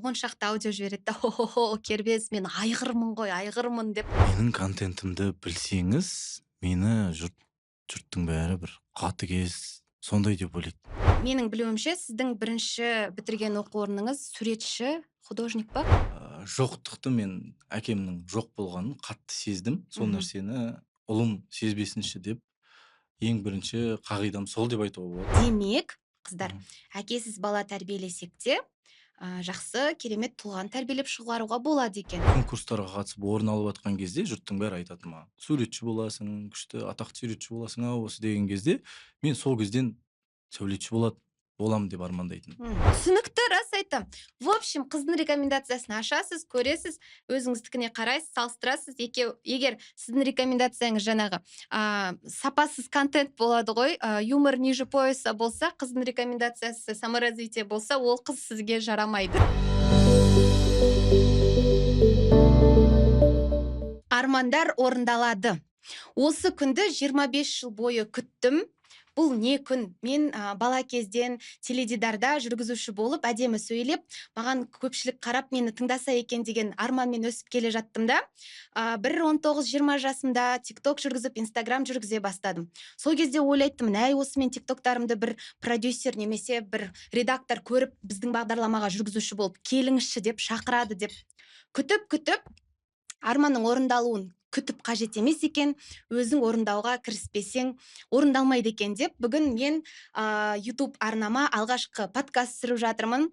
Он шақты аудио жібереді да: «Хо хо хо, кербез, мен айғырмын ғой, айғырмын», — деп. Менің контентімді білсеңіз, мені жұрттың бәрі бір қатыгез сондай деп ойлайды. Менің білуімше, сіздің бірінші бітірген оқу орныңыз суретші, художник па? Жоқтықты мен әкемнің жоқ болғанын қатты сездім. Сол нәрсені ұлым сезбесінші деп ең бірінші қағидам сол деп айтуға болады. Демек, қыздар, әкесіз бала тәрбиелесек те, жақсы, керемет тұлғаны тәрбиелеп шығаруға болады екен. Конкурстарға қатысып орын алып жатқан кезде жұрттың бәрі айтатын маған: суретші боласың, күшті атақты суретші боласың ау осы деген кезде, мен сол кезден сәулетші боламын деп армандайтынмын. Түсінікті, рас айтамын. В общем, қыздың рекомендациясын ашасыз, көресіз, өзіңіздікіне қарайсыз, салыстырасыз. Екеу, егер сіздің рекомендацияңыз жаңағы сапасыз контент болады ғой, юмор ниже пояса болса, қыздың рекомендациясы саморазвитие болса, ол қыз сізге жарамайды. Армандар орындалады. Осы күнді 25 жыл бойы күттім. Бұл не күн? Мен бала кезден теледидарда жүргізуші болып, әдемі сөйлеп, маған көпшілік қарап мені тыңдаса екен деген арманмен өсіп келе жаттым да. Бір 19-20 жасымда TikTok жүргізіп, Instagram жүргізе бастадым. Сол кезде ойлайтынмын, әй, осы мен TikToктарымды бір продюсер немесе бір редактор көріп, біздің бағдарламаға жүргізуші болып келіңізші деп шақырады деп. Күтіп-күтіп, арманның орындалуын күтіп қажет емес екен, өзің орындауға кіріспесең орындалмайды екен деп бүгін мен YouTube арнама алғашқы подкаст түсіріп жатырмын.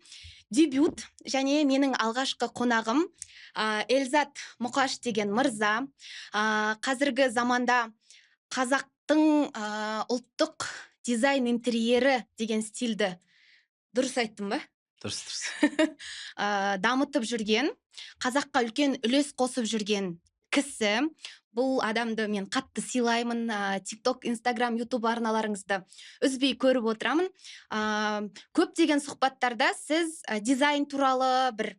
Дебют және менің алғашқы қонағым Эльзат Мұқаш деген мырза. Қазіргі заманда қазақтың ұлттық дизайн интерьері деген стильді, дұрыс айттым ба? Дұрыс, дұрыс. Дамытып жүрген, қазаққа үлкен үлес қосып жүрген кісі. Бұл адамды мен қатты сыйлаймын. TikTok, Instagram, YouTube арналарыңызды үзбей көріп отырамын. Көптеген сұхбаттарда сіз дизайн туралы, бір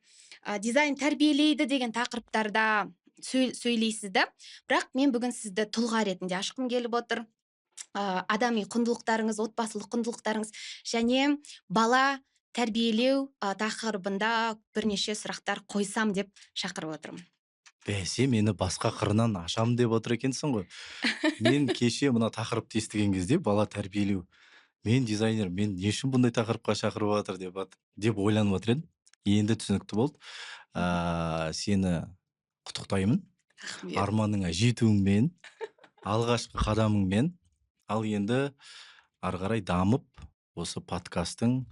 дизайн тәрбиелейді деген тақырыптарда сөйлейсіз да. Бірақ мен бүгін сізді тұлға ретінде ашқым келіп отыр. Адами құндылықтарыңыз, отбасылық құндылықтарыңыз және бала тәрбиелеу тақырыбында бірнеше сұрақтар қойсам деп шақырып отырмын. Бәсе, мені басқа қырынан ашам деп отыр екенсің ғой. Мен кеше мына тақырыпты естіген кезде, бала тәрбиелеу, мен дизайнер, мен не үшін бұндай тақырыпқа шақырып жатыр деп ойланып отыр едім. Енді түсінікті болды. Сені құттықтаймын. Рахмет. Арманыңа жетуіңмен, алғашқы қадамыңмен. Ал енді ары қарай дамып, осы подкасттың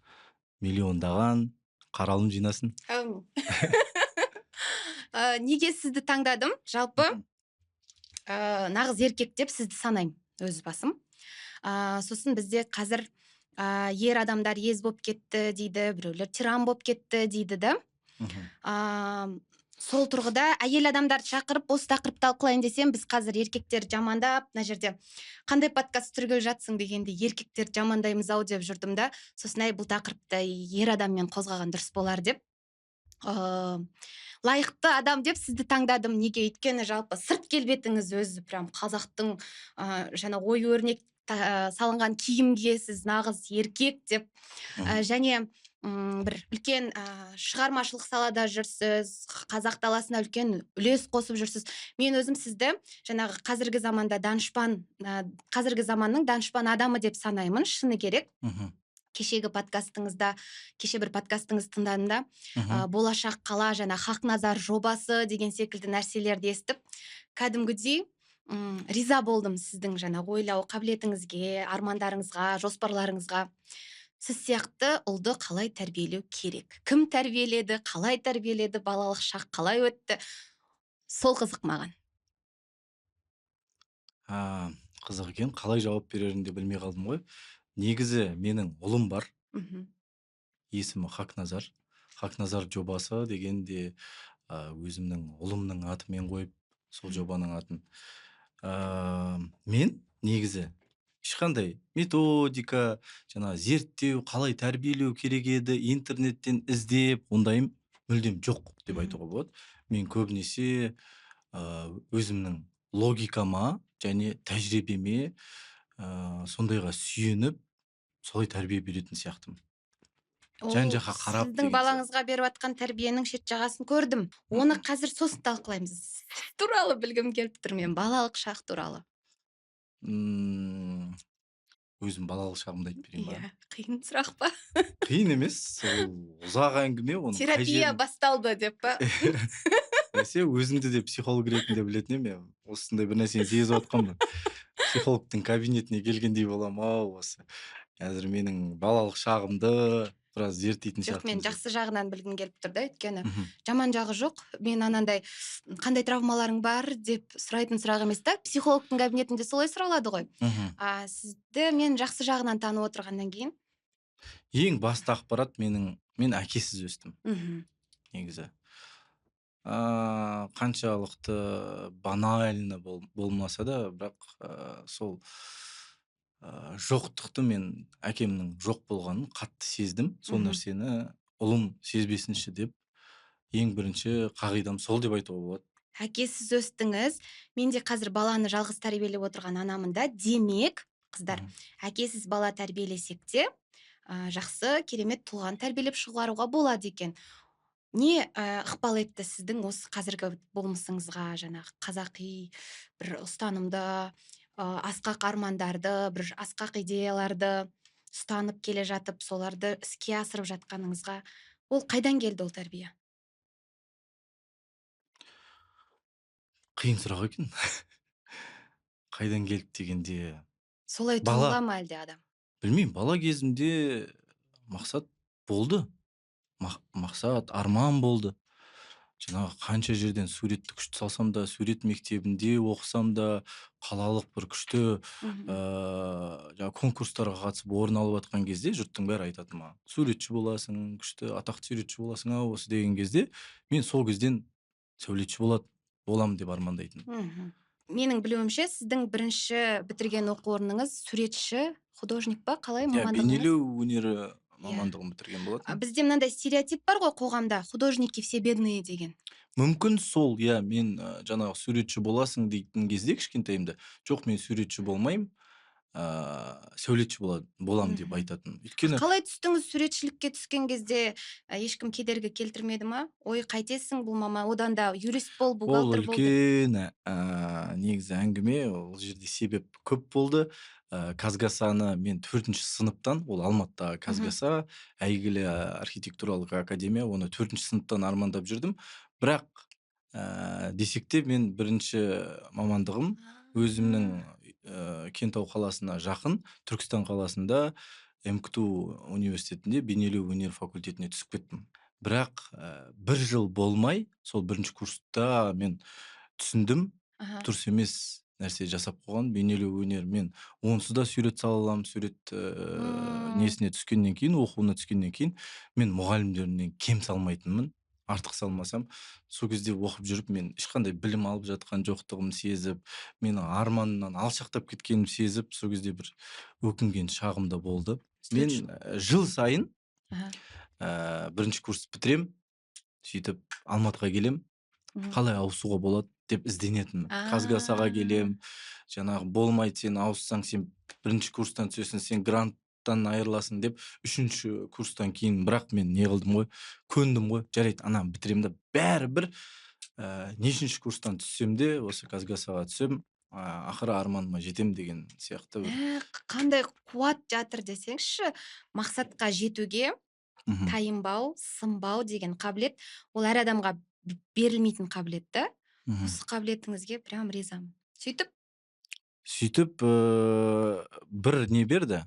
миллиондаған қаралым жинасын. Әумин. Неге сізді таңдадым? Жалпы, нағыз еркек деп сізді санаймын өз басым. Сосын бізде қазір ер адамдар ез болып кетті дейді, біреулер тиран болып кетті дейді да. Сол тұрғыда әйел адамдарды шақырып осы тақырыпты талқылайын десем, біз қазір еркектер жамандап, мына жерде қандай подкаст түсіргелі жатсың дегенде еркектерді жамандаймыз ау деп жүрдім да. Сосын әй, бұл тақырыпты ер адаммен қозғаған дұрыс болар деп. Лайықты адам деп сізді таңдадым. Неге? Өйткені жалпы сырт келбетіңіз өзі прям қазақтың жаңа ою өрнек салынған киімге сіз нағыз еркек деп. Және бір үлкен шығармашылық салада жүрсіз, қазақ даласына үлкен үлес қосып жүрсіз. Мен өзім сізді жаңағы қазіргі заманда данышпан, қазіргі заманның данышпан адамы деп санаймын, шыны керек. Кешегі подкастыңызда, кеше бір подкастыңызды тыңдадым да, болашақ қала, жаңа Хақназар жобасы деген секілді нәрселерді естіп, кәдімгідей риза болдым сіздің жаңа ойлау қабілетіңізге, армандарыңызға, жоспарларыңызға. Сіз сияқты ұлды қалай тәрбиелеу керек? Кім тәрбиеледі, қалай тәрбиеледі, балалық шақ қалай өтті? Сол қызық маған. Қызық екен, қалай жауап берерімді білмей қалдым ғой. Негізі менің ұлым бар. Есімі Хақназар. Хақназар жобасы дегенде, өзімнің ұлымның атымен қойып, сол жобаның атын. Мен негізі ешқандай методика, жаңа зерттеу, қалай тәрбиелеу керек еді, интернеттен іздеп, ондайым мүлдем жоқ деп айтуға болады. Мен көбінесе өзімнің логикама және тәжірибеме, сондайға сүйеніп, солай тәрбие беретін сияқтымын. Жан Ол жаққа қарап сіздің деген сияқты. Балаңызға беріп жатқан тәрбиенің шет жағасын көрдім. Оны қазір сосын талқылаймыз. Сіз туралы білгім келіп тұр мен, балалық шақ туралы. Өзім балалық шағымды айтып берейін ба? Иә, қиын сұрақ па? Қиын емес, ол ұзақ әңгіме, оның қай Терапия жерін басталды деп па? Бәсе, өзімді де психолог ретінде білетін едім, мен осындай бір нәрсені сезіп жатқанмын. Психологтың кабинетіне келгендей боламын ау осы. Қазір менің балалық шағымды біраз зерттейтін Жоқ, мен сияқтымыз деп. Жақсы жағынан білгім келіп тұр да, өйткені жаман жағы жоқ. Мен анандай қандай травмаларың бар деп сұрайтын сұрақ емес та. Психологтың кабинетінде солай сұралады ғой. А сізді мен жақсы жағынан танып отырғаннан кейін. Ең басты ақпарат менің, мен әкесіз өстім. Негізі. Қаншалықты банально болмаса да, бірақ сол жоқтықты, мен әкемнің жоқ болғанын қатты сездім. Сол нәрсені ұлым сезбесінші деп ең бірінші қағидам сол деп айтуға болады. Әкесіз өстіңіз. Мен де қазір баланы жалғыз тәрбиелеп отырған анамын да. Демек, қыздар, әкесіз бала тәрбиелесек те, жақсы, керемет тұлғаны тәрбиелеп шығаруға болады екен. Не ықпал етті сіздің осы қазіргі болмысыңызға, жаңағы қазақи бір ұстанымды, асқақ армандарды, бір асқақ идеяларды ұстанып келе жатып, соларды іске асырып жатқаныңызға, ол қайдан келді ол тәрбие? Қиын сұрақ екен. Қайдан келді дегенде, Солай туыла ма әлде адам? Білмеймін, бала кезімде мақсат болды. Мақсат, арман болды. Жаңағы қанша жерден суретті күшті салсам да, сурет мектебінде оқысам да, қалалық бір күшті, жаңағы конкурстарға қатысып орын алып жатқан кезде жұрттың бәрі айтатын маған: суретші боласың, күшті атақты суретші боласың ау осы деген кезде, мен сол кезден сәулетші болам деп армандайтынмын. Менің білуімше, сіздің бірінші бітірген оқу орныңыз суретші, художник па, қалай Иә, мамандығыңыз? Бейнелеу өнері мамандығын бітірген болатынмын. Бізде мынандай стереотип бар ғой қоғамда, художники все бедные деген. Мүмкін сол, иә, мен жаңағы суретші боласың дейтін кезде кішкентайымда, жоқ, мен суретші болмаймын, сәулетші болам деп айтатын. Өйткені Қалай түстіңіз суретшілікке түскен кезде, ешкім кедергі келтірмеді ма? Ой, қайтесің бұл мама, одан да юрист бол, Ол бухгалтер бол деп. үлкен, негізі әңгіме, ол жерде себеп көп болды. Казгасаны мен 4-ші сыныптан, ол Алматыдағы Казгаса, әйгілі архитектуралық академия, оны 4-ші сыныптан армандап жүрдім. Бірақ, десек те, мен бірінші мамандығым өзімнің, Кентау қаласына жақын Түркістан қаласында МКТУ университетінде бейнелеу өнер факультетіне түсіп кеттім. Бірақ, бір жыл болмай, сол бірінші курста мен түсіндім, дұрыс емес нәрсе жасап қойған бейнелеу өнер. Мен онсыз да сурет сала аламын, сурет, несіне түскеннен кейін, оқуына түскеннен кейін мен мұғалімдерімнен кем салмайтынмын, артық салмасам. Сол кезде оқып жүріп мен ешқандай білім алып жатқан жоқтығымды сезіп, менің арманымнан алшақтап кеткенімді сезіп, сол кезде бір өкінген шағым да болды. Мен, жыл сайын, бірінші курс бітірем, сөйтіп Алматыға келем, қалай ауысуға болады деп ізденетінмін. Казгасаға келем, жаңағы болмайды, сен ауыссаң, сен бірінші курстан түсесің, сен гранттан айырыласың деп үшінші курстан кейін, бірақ мен не қылдым ғой, көндім ғой, жарайды, ананы бітірем да, бәрібір, нешінші курстан түссем де, осы Казгасаға түсем, ақыры арманыма жетем деген сияқты бір. Қандай қуат жатыр десеңізші, мақсатқа жетуге тайынбау, сынбау деген қабілет, ол әр адамға берілмейтін қабілет та. Осы қабілетіңізге прям ризамын. Сөйтіп? Сөйтіп, бір не берді,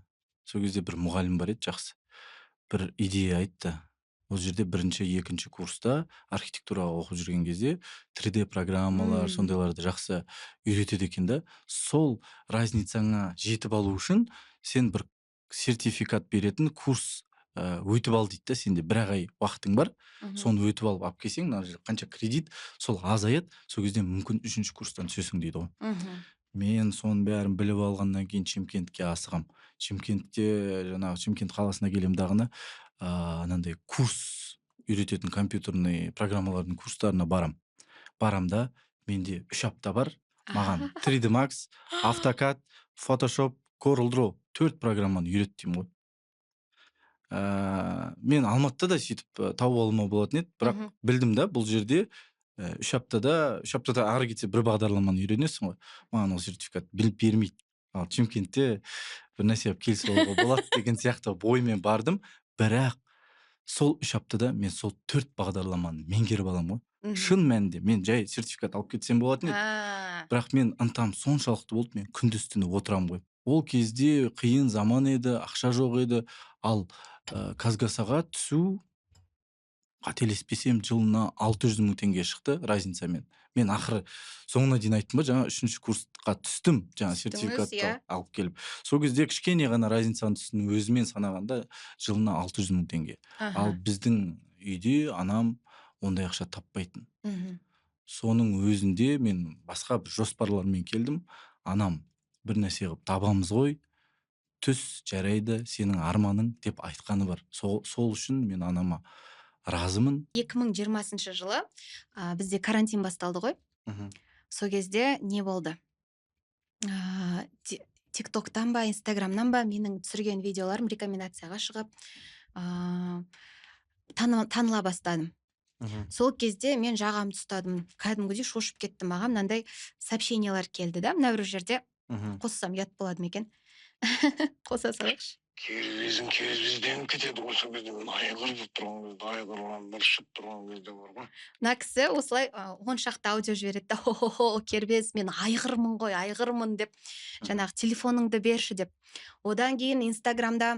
сол кезде бір мұғалім бар еді жақсы, бір идея айтты. Ол жерде бірінші, екінші курста архитектураға оқып жүрген кезде 3D программалар, сондайларды жақсы үйретеді екен да. Сол разницаңа жетіп алу үшін сен бір сертификат беретін курс, өтіп ал дейді да, сенде бір ақ ай уақытың бар, соны өтіп алып алып келсең, мына жерде қанша кредит, сол азаяды, сол кезде мүмкін үшінші курстан түсесің дейді ғой. Мен соның бәрін біліп алғаннан кейін Шымкентке асығам. Шымкентте, жаңағы Шымкент қаласына келем дағыны, анандай курс үйрететін компьютерный программалардың курстарына барам. Барам да, менде 3 апта бар. Маған 3D Max, AutoCAD, Photoshop, Corel Draw 4 программаны үйрет деймін ғой. Мен Алматыда да сөйтіп тауып алуыма болатын еді, бірақ білдім да, бұл жерде 3 аптада ары кетсе бір бағдарламаны үйренесің ғой, маған ол сертификат біліп бермейді. Ал Шымкентте бір нәрсе алып келісіп алуға болады деген сияқты оймен бардым. Бірақ сол 3 аптада мен сол төрт бағдарламаны меңгеріп аламын ғой. Шын мәнінде мен жай сертификат алып кетсем болатын еді, бірақ мен ынтам соншалықты болды, мен күндіз түні отырамын ғой. Ол кезде қиын заман еді, ақша жоқ еді. Ал КазГАСА-ға түсу, қателеспесем, жылына 600 000 теңге шықты разницамен. Мен ақыры соңына дейін айттым ба, жаңа үшінші курсқа түстім, жаңа Түстіңіз, сертификатты алып келіп. Сол кезде кішкене ғана разницаның түсінің өзімен санағанда жылына 600 000 теңге. Ал біздің үйде анам ондай ақша таппайтын. Соның өзінде мен басқа бір жоспарлармен келдім. Анам: «Бір нәрсе қылып табамыз ғой, түс, жарайды, сенің арманың», — деп айтқаны бар. Сол үшін мен анама разымын. 2020 жылы бізде карантин басталды ғой. Сол кезде не болды? Тиктоктан ба, Инстаграмнан ба менің түсірген видеоларым рекомендацияға шығып, таныла бастадым. Сол кезде мен жағамды ұстадым, кәдімгідей шошып кеттім. Маған мынандай сообщениялар келді да, мына бір жерде қоссам, ұят болады ма екен? Қоса салайықшы. Кербезің кербезденіп кетеді ғой сол кезде. Мен айғыр болып тұрған кезде, айғырланып ыршып тұрған кезде бар ғой. Мына кісі осылай он шақты аудио жібереді да: «Хо хо, кербез, мен айғырмын ғой, айғырмын», — деп, жаңағы «телефоныңды берші» деп. Одан кейін Инстаграмда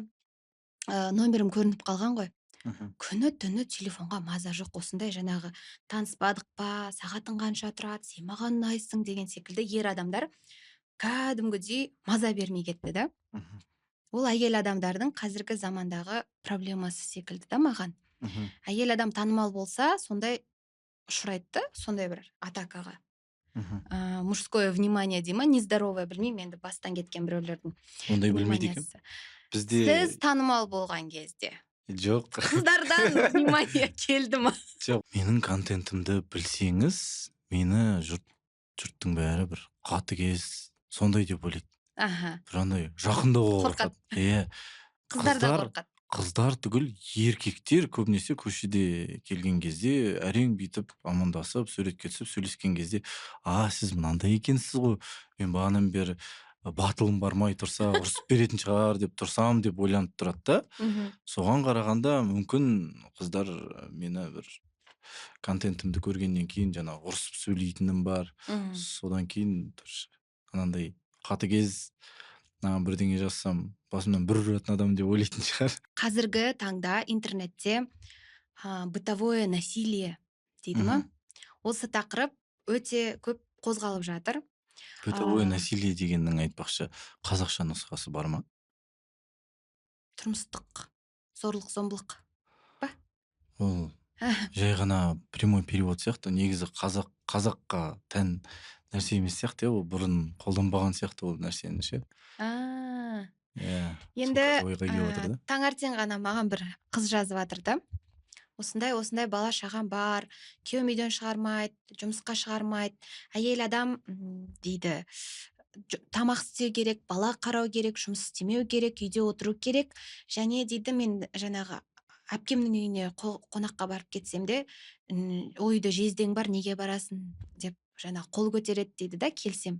номерім көрініп қалған ғой. Күні түні телефонға маза жоқ. Осындай жаңағы «таныспадық па, сағатың қанша тұрады, сен маған ұнайсың» деген секілді ер адамдар кәдімгідей маза бермей кетті да. Ол әйел адамдардың қазіргі замандағы проблемасы секілді да маған. Әйел адам танымал болса, сондай ұшырайды да, сондай бір атакаға. Мужское внимание дей ма, нездоровое, білмеймін енді, бастан кеткен біреулердің Ондай білмейді екенмін. вниманиясы. Бізде Сіз танымал болған кезде Жоқ. қыздардан внимание келді ма? Жоқ, менің контентімді білсеңіз, мені жұрттың бәрі бір қатыгез сондай деп ойлайды. Бір андай жақындауға Қорқады. қорқады, иә. Қыздар да Қыздар қорқады. Қыздар түгіл, еркектер көбінесе көшеде келген кезде әрең бүйтіп амандасып, суретке түсіп, сөйлескен кезде: «А, сіз мынандай екенсіз ғой, мен бағанадан бері батылым бармай тұрса, ұрысып беретін шығар деп тұрсам», — деп ойланып тұрады да. Соған қарағанда, мүмкін, қыздар мені бір контентімді көргеннен кейін, жаңағы ұрысып сөйлейтінім бар, содан кейін бір анандай қатыгез, маған бірдеңе жазсам, басымнан бір ұратын адам деп ойлайтын шығар. Қазіргі таңда интернетте бытовое насилие дейді ма, осы тақырып өте көп қозғалып жатыр. Бытовое насилие дегеннің, айтпақшы, қазақша нұсқасы бар ма? Тұрмыстық зорлық зомбылық па? Ол жай ғана прямой перевод сияқты. Негізі қазаққа тән нәрсе емес сияқты, иә. Ол бұрын қолданбаған сияқты ол нәрсені ше. Иә, сол Енді қазір ойға келіп отыр да. Таңертең ғана маған бір қыз жазып жатыр да: «Осындай осындай бала шағам бар, күйеуім үйден шығармайды, жұмысқа шығармайды. Әйел адам, дейді, тамақ істеу керек, бала қарау керек, жұмыс істемеу керек, үйде отыру керек. Және, дейді, мен жаңағы әпкемнің үйіне қонаққа барып кетсем де, ол үйде жездең бар, неге барасың деп жаңағы қол көтереді», — дейді да, келсем.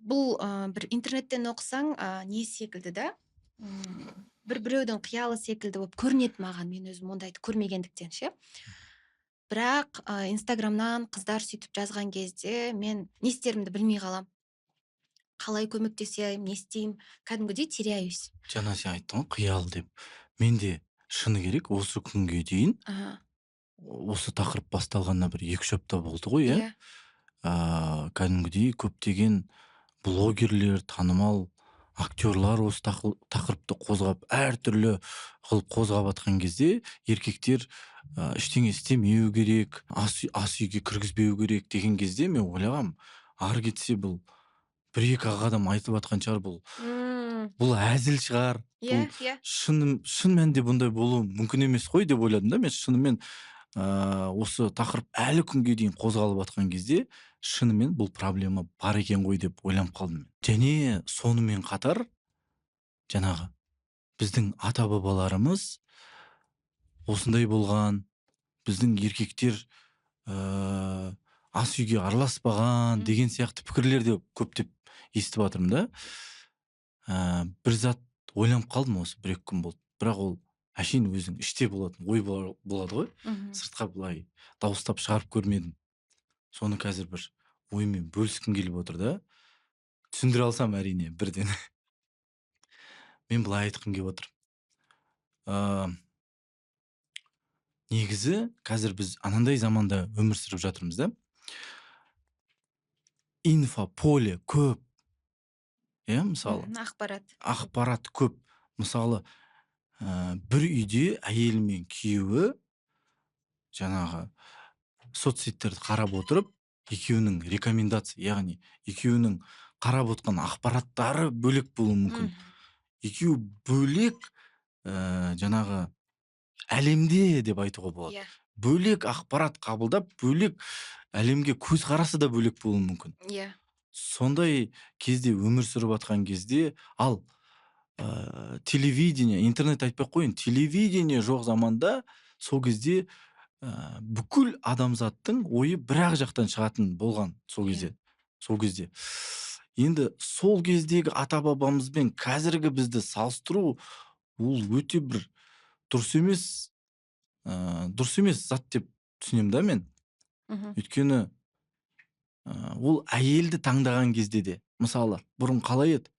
Бұл бір интернеттен оқысаң, не секілді да, бір біреудің қиялы секілді болып көрінеді маған, мен өзім ондайды көрмегендіктен ше. Бірақ Инстаграмнан қыздар сөйтіп жазған кезде мен не істерімді білмей қаламын. Қалай көмектесемін, не істеймін, кәдімгідей теряюсь. Жаңа сен айттың ғой «қиял» деп. Мен де, шыны керек, осы күнге дейін, осы тақырып басталғанына бір 2-3 апта болды ғой, иә. Иә. Кәдімгідей көптеген блогерлер, танымал актерлар осы тақырыпты қозғап, әртүрлі қылып қозғап жатқан кезде, еркектер ештеңе істемеу керек, ас үйге кіргізбеу керек деген кезде мен ойлағанмын: ары кетсе, бұл бір екі ақ адам айтып жатқан шығар, бұл бұл әзіл шығар, бұл шын мәнінде бұндай болуы мүмкін емес қой деп ойладым да. Мен шынымен осы тақырып әлі күнге дейін қозғалып жатқан кезде, шынымен бұл проблема бар екен ғой деп ойланып қалдым мен. Және сонымен қатар жаңағы Біздің ата бабаларымыз осындай болған, біздің еркектер ас үйге араласпаған деген сияқты пікірлер де көптеп естіп жатырмын да. Бір зат ойланып қалдым, осы 1-2 күн болды. Бірақ ол әшейін өзің іште болатын ой болады ғой. Сыртқа былай дауыстап шығарып көрмедім. Соны қазір бір оймен бөліскім келіп отыр да. Түсіндіре алсам, әрине, бірден. Мен былай айтқым келіп отыр. Негізі қазір біз анандай заманда өмір сүріп жатырмыз да. Инфополе көп. Иә, мысалы. Ақпарат. Ақпарат көп. Мысалы, бір үйде әйелі мен күйеуі жаңағы соцсеттерді қарап отырып, екеуінің рекомендация, яғни екеуінің қарап отқан ақпараттары бөлек болуы мүмкін. Екеуі бөлек, жаңағы әлемде деп айтуға болады. Бөлек ақпарат қабылдап, бөлек әлемге көзқарасы да бөлек болуы мүмкін. Сондай кезде өмір сүріп жатқан кезде, ал телевидение, интернет айтпай ақ қояйын, телевидение жоқ заманда, сол кезде бүкіл адамзаттың ойы бір ақ жақтан шығатын болған сол кезде. Сол кезде. Енді сол кездегі ата бабамыз бен қазіргі бізді салыстыру ол өте бір дұрыс емес, дұрыс емес зат деп түсінемін да мен. Өйткені ол әйелді таңдаған кезде де, мысалы, бұрын қалай еді?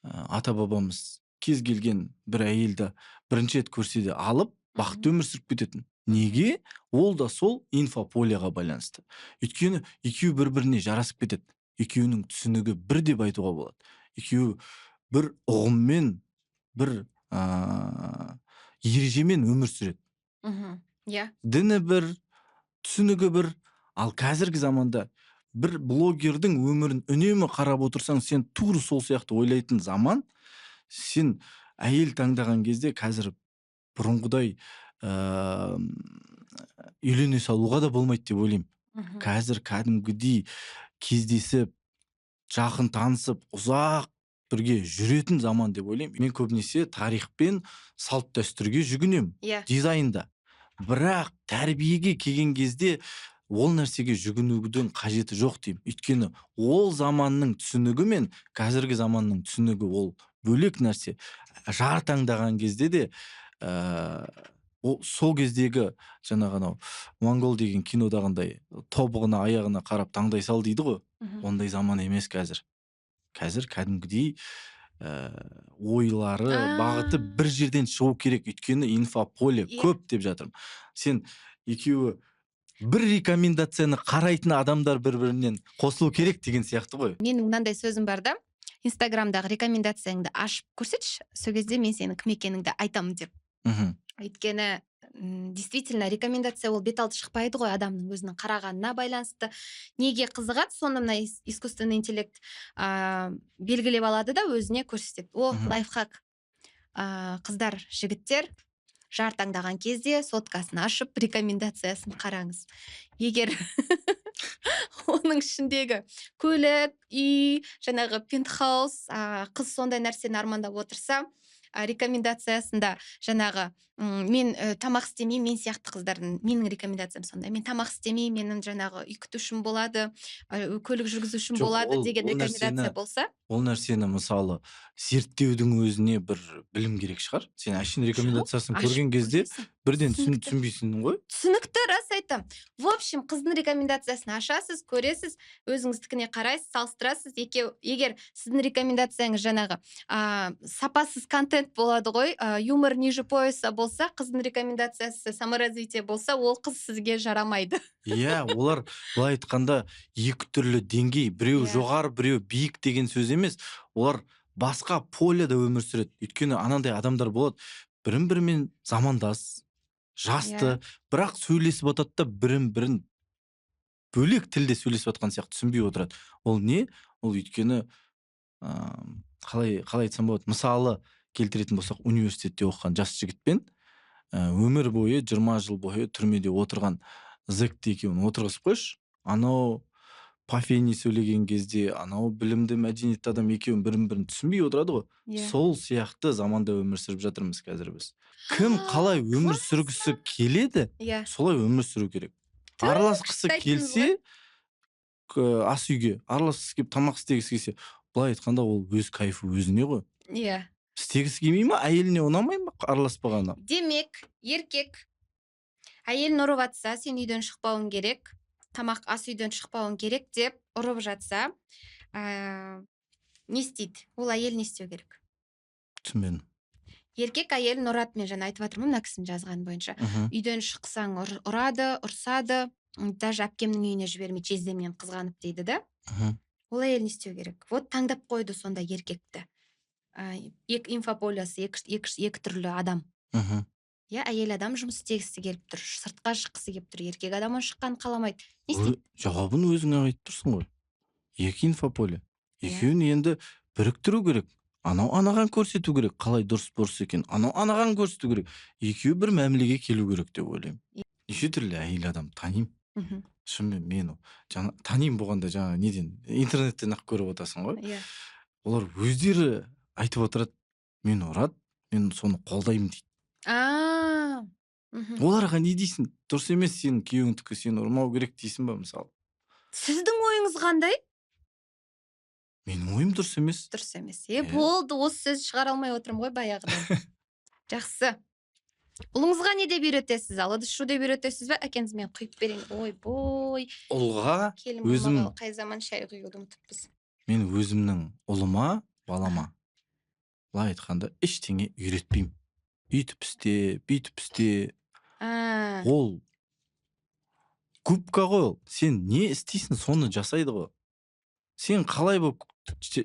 Ата бабамыз кез келген бір әйелді бірінші рет көрсе де алып, бақытты өмір сүріп кететін. Неге? Ол да сол инфополяға байланысты. Өйткені екеуі бір-біріне жарасып кетеді. Екеуінің түсінігі бір деп айтуға болады. Екеуі бір ұғыммен, бір ережемен өмір сүреді. Иә. Діні бір, түсінігі бір. Ал қазіргі заманда бір блогердің өмірін үнемі қарап отырсаң, сен тура сол сияқты ойлайтын заман. Сен әйел таңдаған кезде қазір бұрынғыдай үйлене салуға да болмайды деп ойлаймын. Қазір кәдімгідей кездесіп, жақын танысып, ұзақ бірге жүретін заман деп ойлаймын. Мен көбінесе тарих пен салт дәстүрге жүгінемін. Дизайнда. Бірақ тәрбиеге келген кезде ол нәрсеге жүгінудің қажеті жоқ деймін. Өйткені ол заманның түсінігі мен қазіргі заманның түсінігі ол бөлек нәрсе. Жар таңдаған кезде де, ол сол кездегі жаңағы анау Моңғол деген кинодағындай тобығына, аяғына қарап таңдай сал дейді ғой. Ондай заман емес қазір. Қазір кәдімгідей ойлары, бағыты бір жерден шығу керек. Өйткені инфополе көп деп жатырмын. Сен екеуі бір рекомендацияны қарайтын адамдар бір-бірінен қосылу керек деген сияқты ғой. Менің мынандай сөзім бар да, Инстаграмдағы рекомендацияңды ашып көрсетші, сол кезде мен сенің кім екеніңді айтамын деп. Өйткені действительно рекомендация ол бет алды шықпайды ғой, адамның өзінің қарағанына байланысты. Неге қызығады, соны мына искусственный интеллект белгілеп алады да өзіне көрсетеді. О, лайфхак. Қыздар, жігіттер, жар таңдаған кезде соткасын ашып рекомендациясын қараңыз. Егер оның ішіндегі көлік, үй, жаңағы пентхаус, қыз сондай нәрсені армандап отырса, рекомендациясында жаңағы, мен тамақ істемеймін, мен сияқты қыздардың, менің рекомендациям сондай, мен тамақ істемеймін, менің жаңағы үй күтушім болады, көлік жүргізушім Жоқ, болады деген ол рекомендация нәрсені болса. Ол нәрсені мысалы зерттеудің өзіне бір білім керек шығар. Сен әшейін Жоқ, рекомендациясын ашып көрген кезде көресің. бірден Түсінікті. түсінбейсің ғой. Түсінікті, рас айтамын. В общем, қыздың рекомендациясын ашасыз, көресіз, өзіңіздікіне қарайсыз, салыстырасыз. Егер сіздің рекомендацияңыз жаңағы, сапасыз контент болады ғой, юмор ниже пояса болса, қыздың рекомендациясы саморазвитие болса, ол қыз сізге жарамайды. Иә, олар былай айтқанда екі түрлі деңгей, біреу жоғары, біреу биік деген сөз емес. Олар басқа поляда өмір сүреді. Өйткені анандай адамдар болады, бірін-бірімен замандас, жасты, бірақ сөйлесіп отырады да бірін-бірін бөлек тілде сөйлесіп жатқан сияқты түсінбей отырады. Ол не? Ол өйткені, қалай айтсам болады? Мысалы келтіретін болсақ, университетте оқыған жас жігітпен, өмір бойы 20 жыл бойы түрмеде отырған зэкті екеуін отырғызып қойшы, анау Пофейный сөйлеген кезде анау білімді, мәдениетті адам екеуін бірін бірін түсінбей отырады ғой. Иә. Сол сияқты заманда өмір сүріп жатырмыз қазір біз. Кім қалай өмір сүргісі келеді, Иә. солай өмір сүру керек. Түу, Араласқысы күшті айттыңыз келсе, ас үйге араласқысы келіп, тамақ істегісі келсе, былай айтқанда, ол өз кайфы өзіне ғой. Иә. Істегісі келмей ма, әйеліне ұнамай ма араласпағаны? Демек, еркек әйелін ұрып жатса, сен үйден шықпауың керек, тамақ ас үйден шықпауың керек деп ұрып жатса, не істейді ол? Әйел не істеу керек? Түсінбедім. Еркек әйелін ұрады, мен жаңа айтып жатырмын мына кісінің жазғаны бойынша. Үйден шықсаң, ұрады, ұрсады, даже әпкемнің үйіне жібермейді, жездемнен қызғанып дейді да. Ол әйел не істеу керек? Вот таңдап қойды сонда еркекті. Екі инфополясы, екі түрлі адам. Иә, әйел адам жұмыс істегісі келіп тұр, сыртқа шыққысы келіп тұр, еркек адам оның шыққанын қаламайды. Не істейді? Жауабын өзің ақ айтып тұрсың ғой. Екі инфополе. Иә. Екеуін енді біріктіру керек. Анау анаған көрсету керек, қалай дұрыс бұрыс екен. Анау анаған көрсету керек. Екеуі бір мәмілеге келу керек деп ойлаймын. Неше түрлі әйел адам танимын. Шынымен, мен жаңа танимын болғанда, жаңа неден, интернеттен ақ көріп отырсың ғой. Иә. Олар өздері айтып отырады, мені ұрады, мен соны қолдаймын дейді. А, мхм. Оларға не дейсің? Дұрыс емес, сенің күйеуіңдікі, сені ұрмау керек дейсің ба, мысалы? Сіздің ойыңыз қандай? Менің ойым дұрыс емес. Дұрыс емес. Е, Иә. болды, осы сөзді шығара алмай отырмын ғой баяғыдан. Жақсы. Ұлыңызға не деп үйретесіз? Ал ыдыс жу деп үйретесіз бе? Әкеңіз, мен құйып берейін. Ойбой. Ұлға Келін өзім болмағалы қай заман, шай құюды ұмытыппыз. Мен өзімнің ұлыма, балама, былай айтқанда, ештеңе үйретпеймін. Үйтіп істе, бүйтіп істе. Ол губка ғой ол. Сен не істейсің, соны жасайды ғой. Сен қалай болып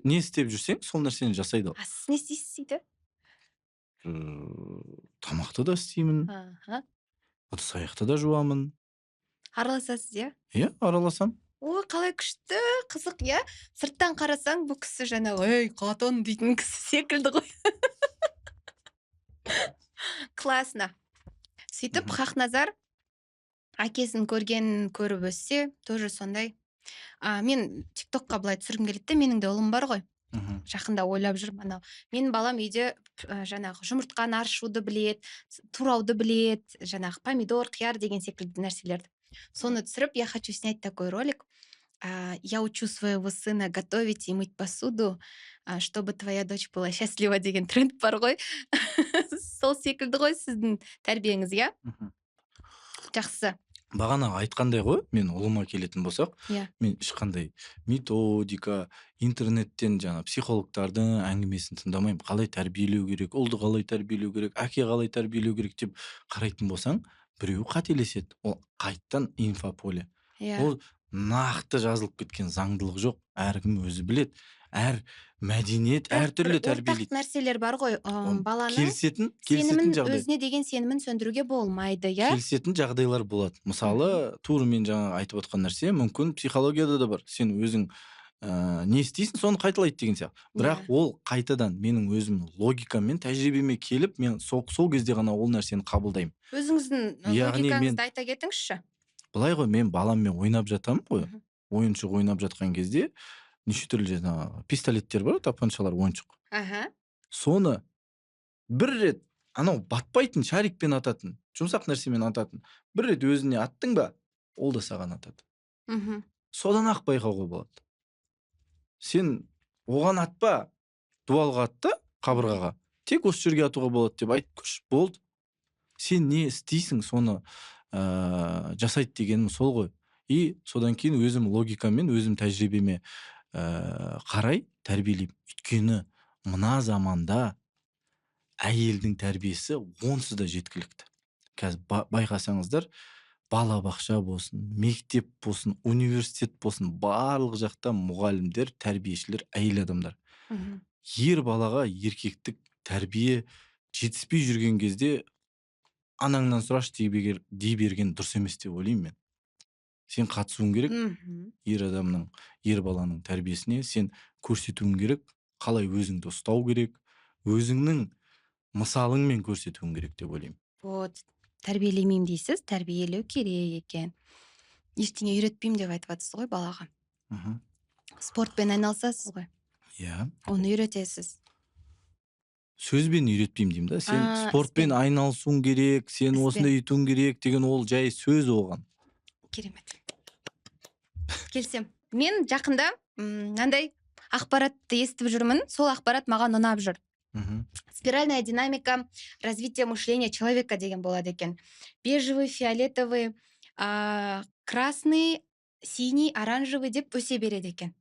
не істеп жүрсең, сол нәрсені жасайды ол. А сіз не істейсіз дейді? Тамақты да істеймін, ыдыс аяқты да жуамын. Араласасыз, иә? Иә, араласамын. Ой, қалай күшті, қызық, иә? Сырттан қарасаң, бұл кісі жаңағы, ей, қатын дейтін кісі секілді ғой. Классно. Сөйтіп, Хақназар әкесін көрген, көріп өссе, тоже сондай. Мен тиктокқа былай түсіргім келеді де, менің де ұлым бар ғой. Жақында ойлап жүрмін, анау менің балам үйде жаңағы жұмыртқаны аршуды білет, турауды білет, жаңағы помидор, қияр деген секілді нәрселерді. Соны түсіріп, я хочу снять такой ролик. Я учу своего сына готовить и мыть посуду, чтобы твоя дочь была счастлива деген тренд бар ғой. Сол секілді ғой сіздің тәрбиеңіз, иә? Мхм. Жақсы. Бағана айтқандай ғой, мен ұлыма келетін болсақ, мен ешқандай методика, интернеттен жаңа психологтардың әңгімесін тыңдамаймын. Қалай тәрбиелеу керек, ұлды қалай тәрбиелеу керек, әке қалай тәрбиелеу керек деп қарайтын болсаң, біреу қателеседі. Ол қайттан инфополе. Ол нақты жазылып кеткен заңдылық жоқ. Әркім өзі біледі. Әр мәдениет Бірақ әртүрлі бір ортақ тәрбиелейді. нәрселер бар ғой, Оны баланың келісетін сенімін, жағдай. өзіне деген сенімін сөндіруге болмайды, иә? Келісетін жағдайлар болады. Мысалы, тура мен жаңа айтып отқан нәрсе мүмкін психологияда да бар. Сен өзің не істейсің, соны қайталайды деген сияқты. Бірақ ол қайтадан менің өзімнің логикаммен, тәжірибеме келіп, мен сол кезде ғана ол нәрсені қабылдаймын. Өзіңіздің Яғни мен логикаңызды айта кетіңізші. Былай ғой, мен баламмен ойнап жатамын ғой. Ойыншық ойнап жатқан кезде неше түрлі жаңағы пистолеттер бар, тапаншалар, ойыншық. Соны бір рет анау батпайтын шарикпен ататын, жұмсақ нәрсемен ататын. Бір рет өзіне аттың ба, ол да саған атады. Содан ақ байқауға болады. Сен оған атпа, дуалға ат та, қабырғаға. Тек осы жерге атуға болады деп айтып көрші, болды. Сен не істейсің, соны жасайды дегенім сол ғой. И содан кейін өзім логикамен, өзім тәжірибеме қарай тәрбиелеймін. Өйткені мына заманда әйелдің тәрбиесі онсыз да жеткілікті. Қазір байқасаңыздар, балабақша болсын, мектеп болсын, университет болсын, барлық жақта мұғалімдер, тәрбиешілер әйел адамдар. Ер балаға еркектік тәрбие жетіспей жүрген кезде анаңнан сұрашы дей берген дұрыс емес деп ойлаймын мен. Сен қатысуың керек ер адамның, ер баланың тәрбиесіне, сен көрсетуің керек, қалай өзіңді ұстау керек, өзіңнің мысалыңмен көрсетуің керек деп ойлаймын. Вот, тәрбиелемеймін дейсіз, тәрбиелеу керек екен. Ештеңе үйретпеймін деп айтып жатсыз ғой балаға. Спортпен айналысасыз ғой? Иә. Оны үйретесіз. Сөзбен үйретпеймін деймін да. Сен А, спортпен іспен. айналысуың керек, сен Іспен. осындай өйтуің керек деген ол жай сөз оған. Керемет. Келсем. Мен жақында мынандай ақпаратты естіп жүрмін. Сол ақпарат маған ұнап жүр. Спиральная динамика развития мышления человека деген болады екен. Бежевый, фиолетовый, красный, синий, оранжевый деп өсе береді екен.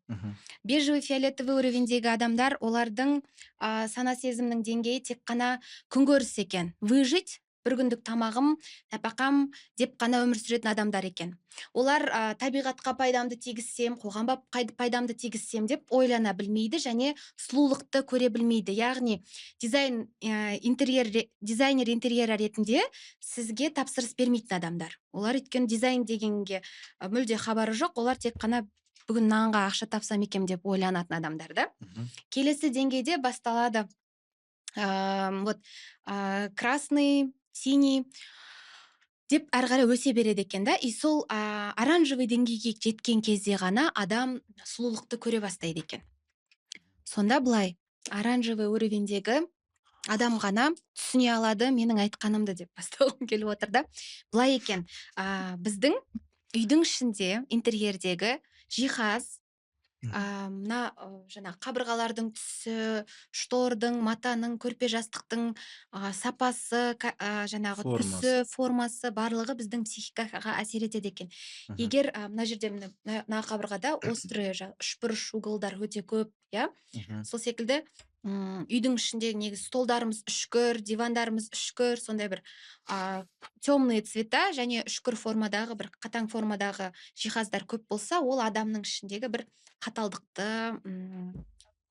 Бежевый, фиолетовый уровеньдегі адамдар, олардың сана сезімнің деңгейі тек қана күнкөріс екен. Выжить, бір күндік тамағым, нәпақам деп қана өмір сүретін адамдар екен. Олар табиғатқа пайдамды тигізсем, қоғамға пайдамды тигізсем деп ойлана білмейді және сұлулықты көре білмейді. Яғни дизайн, интерьер, дизайнер интерьера ретінде сізге тапсырыс бермейтін адамдар. Олар өйткені дизайн дегенге мүлде хабары жоқ, олар тек қана бүгін нанға ақша тапсам екен деп ойланатын адамдар да. Келесі деңгейде басталады. Вот, красный, синий деп әрі қарай өсе береді екен да. И сол оранжевый деңгейге жеткен кезде ғана адам сұлулықты көре бастайды екен. Сонда былай, оранжевый уровеньдегі адам ғана түсіне алады менің айтқанымды деп бастағым келіп отыр да. Былай екен, біздің үйдің ішінде интерьердегі жиһаз, мына жаңағы қабырғалардың түсі, штордың, матаның, көрпе жастықтың сапасы, жаңағы Формасы. түсі, формасы, барлығы біздің психикаға әсер етеді екен. Егер мына жерде, міне, мына қабырғада острый, үшбұрыш уголдар өте көп, иә? Сол секілді үйдің ішінде негізі столдарымыз үшкір, дивандарымыз үшкір, сондай бір темные цвета және үшкір формадағы, бір қатаң формадағы жиһаздар көп болса, ол адамның ішіндегі бір қаталдықты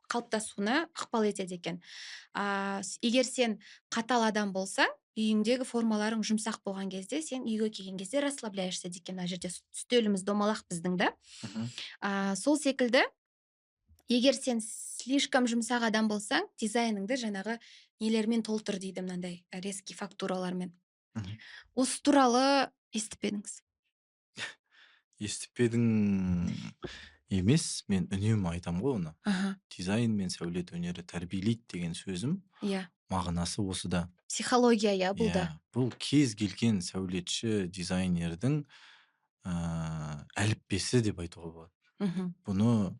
қалыптасуына ықпал етеді екен. Егер сен қатал адам болсаң, үйіңдегі формаларың жұмсақ болған кезде, сен үйге келген кезде расслабляешься екен. Мына жерде үстеліміз домалақ біздің да. Сол секілді, егер сен слишком жұмсақ адам болсаң, дизайныңды жаңағы нелермен толтыр дейді, мынандай резкий фактуралармен. Осы туралы естіп пе едіңіз? Естіп пе едің емес, мен үнемі айтамын ғой оны. Дизайн мен сәулет өнері тәрбиелейді деген сөзім, мағынасы осыда. Психология, иә, бұл да. Иә, бұл кез келген сәулетші, дизайнердің әліппесі деп айтуға болады. Бұны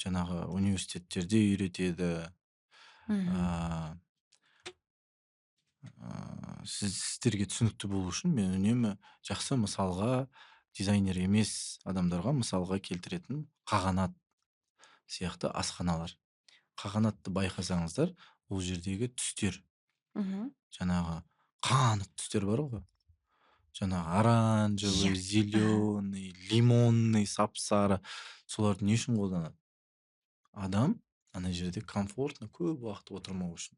жаңағы университеттерде үйретеді. Сіздерге түсінікті болу үшін мен үнемі жақсы мысалға, дизайнер емес адамдарға мысалға келтіретін қағанат сияқты асханалар. Қағанатты байқасаңыздар, ол жердегі түстер, жаңағы қанық түстер бар ғой. Жаңағы оранжевый, зеленый, лимонный, сап-сары. Соларды не үшін қолданады? Адам ана жерде комфортно көп уақыт отырмау үшін.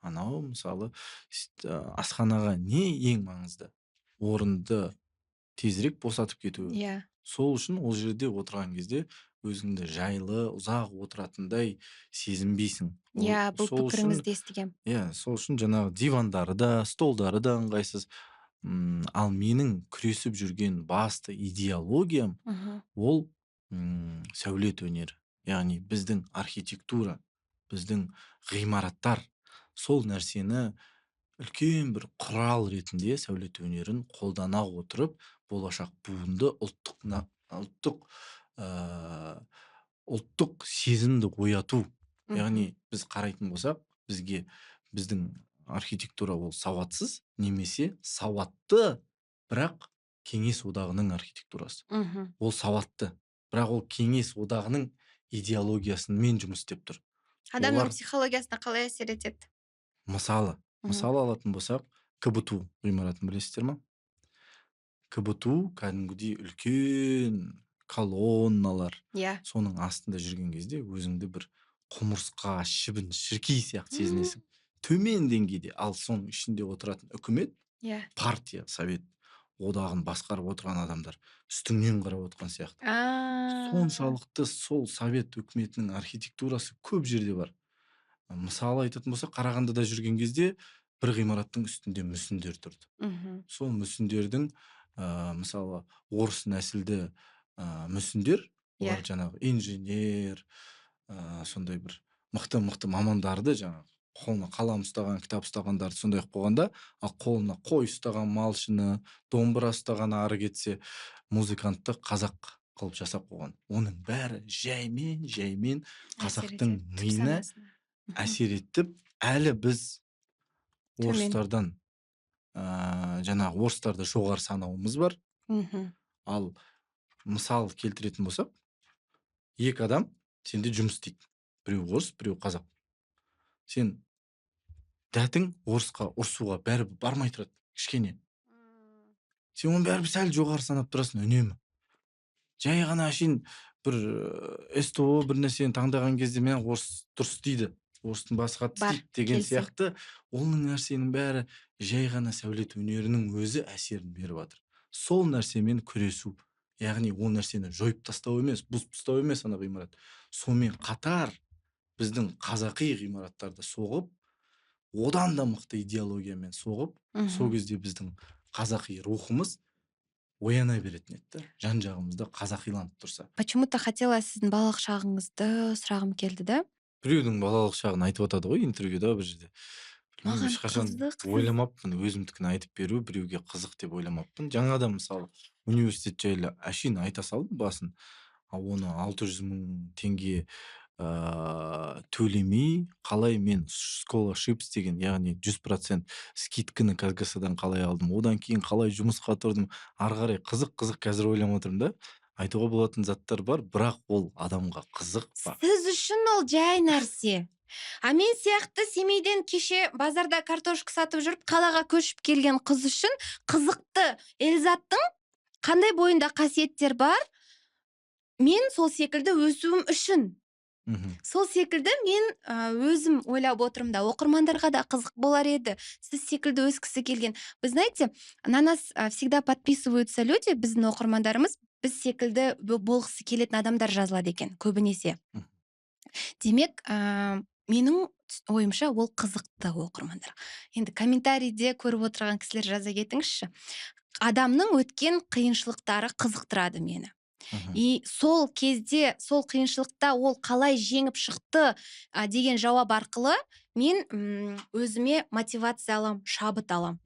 Анау, мысалы, асханаға не ең маңызды? Орынды тезірек босатып кету. Сол үшін ол жерде отырған кезде өзіңді жайлы, ұзақ отыратындай сезінбейсің. Иә, бұл Сол үшін пікіріңізді естігем. Иә, сол үшін жаңағы дивандары да, столдары да ыңғайсыз. Ал менің күресіп жүрген басты идеологиям ол сәулет өнері. Яғни біздің архитектура, біздің ғимараттар сол нәрсені үлкен бір құрал ретінде сәулет өнерін қолдана отырып, болашақ буынды ұлттық сезімді ояту. Яғни біз қарайтын болсақ, біздің архитектура ол сауатсыз немесе сауатты, бірақ Кеңес одағының архитектурасы. Ол сауатты, бірақ ол Кеңес одағының идеологиясымен жұмыс істеп тұр. Адамның Олар психологиясына қалай әсер етеді? Мысалы алатын болсақ, КБТУ ғимаратын білесіздер ма? КБТУ кәдімгідей үлкен колонналар. Соның астында жүрген кезде өзіңді бір құмырсқа, шібін, шіркей сияқты сезінесің. Төмен деңгейде, ал соның ішінде отыратын үкімет, партия, совет одағын басқарып отырған адамдар үстіңнен қарап отырған сияқты. Соншалықты сол совет үкіметінің архитектурасы көп жерде бар. Мысалы айтатын болсақ, Қарағандыда жүрген кезде бір ғимараттың үстінде мүсіндер тұрды. Сол мүсіндердің, мысалы, орыс нәсілді, мүсіндер Олар жаңағы инженер, сондай бір мықты мықты мамандарды, жаңағы қолына қалам ұстаған, кітап ұстағандарды сондай қылып қойған да, ал қолына қой ұстаған малшыны, домбыра ұстаған, ары кетсе музыкантты қазақ қылып жасап қойған. Оның бәрі жаймен жаймен әсер қазақтың етеді, түп миына санасына. Әсер етіп, әлі біз Төмен. орыстардан, жаңағы орыстарды жоғары санауымыз бар. Ал мысал келтіретін болсақ, екі адам сенде жұмыс істейді: біреу орыс, біреу қазақ. Сен дәтің орысқа ұрсуға бәрібір бармай тұрады кішкене. Сен оны бәрібір сәл жоғары санап тұрасың үнемі. Жай ғана әшейін бір СТО бір нәрсені таңдаған кезде, мен орыс дұрыс істейді, орыстың басы қатты Бар, істейді деген келісемін. сияқты. Ол нәрсенің бәрі жай ғана сәулет өнерінің өзі әсерін беріп жатыр. Сол нәрсемен күресу, яғни ол нәрсені жойып тастау емес, бұзып тастау емес ана ғимарат, сонымен қатар біздің қазақи ғимараттарды соғып, одан да мықты идеологиямен соғып, сол кезде біздің қазақи рухымыз ояна беретін еді да, жан жағымызда қазақиланып тұрса. Почему-то хотела сіздің балалық шағыңызды сұрағым келді да. Біреудің балалық шағын айтып жатады ғой интервьюда бір жерде. Білмеймін, Маған ешқашан қызық ойламаппын, өзімдікін айтып беру біреуге қызық деп ойламаппын. Жаңадан, мысалы, университет жайлы әшейін айта салдым басын, ал оны 600 000 теңге төлемей қалай мен scholarships деген, яғни 100% скидканы КазГАСАдан қалай алдым, одан кейін қалай жұмысқа тұрдым, ары қарай қызық қызық қазір ойлап отырмын да, айтуға болатын заттар бар, бірақ ол адамға қызық па? Сіз үшін ол жай нәрсе, а мен сияқты Семейден кеше базарда картошка сатып жүріп, қалаға көшіп келген қыз үшін қызықты. Эльзаттың қандай бойында қасиеттер бар, мен сол секілді өсуім үшін, сол секілді мен өзім ойлап отырмын да, оқырмандарға да қызық болар еді сіз секілді өскісі келген. Вы знаете, на нас всегда подписываются люди, біздің оқырмандарымыз біз секілді болғысы келетін адамдар жазылады екен көбінесе. Демек, менің ойымша, ол қызықты оқырмандар. Енді комментарийде көріп отырған кісілер, жаза кетіңізші. Адамның өткен қиыншылықтары қызықтырады мені. И сол кезде, сол қиыншылықта ол қалай жеңіп шықты деген жауап арқылы мен өзіме мотивация алам, шабыт алам.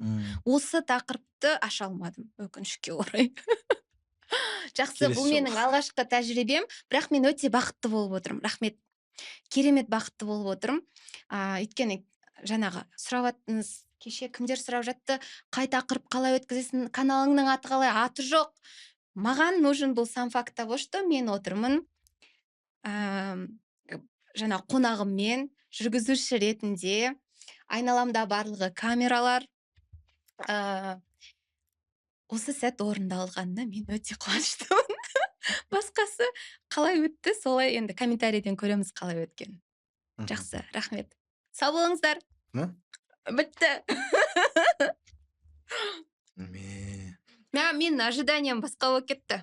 Осы тақырыпты аша алмадым, өкінішке орай. Жақсы, Келесі бұл жолы. менің алғашқы тәжірибем, бірақ мен өте бақытты болып отырмын. Рахмет, керемет бақытты болып отырмын. Өйткені жаңағы сұрап жаттыңыз кеше, кімдер сұрап жатты: қай тақырып, қалай өткізесің, каналыңның аты қалай? Аты жоқ. Маған нужен был сам факт того, что мен отырмын жаңа қонағыммен, жүргізуші ретінде, айналамда барлығы камералар. Осы сәт орындалғанына мен өте қуаныштымын. Басқасы қалай өтті, солай енді комментарийден көреміз қалай өткенін. Жақсы, рахмет, сау болыңыздар. Ма? Бітті. Ме. Мә, менің ожиданиям басқа болып кетті.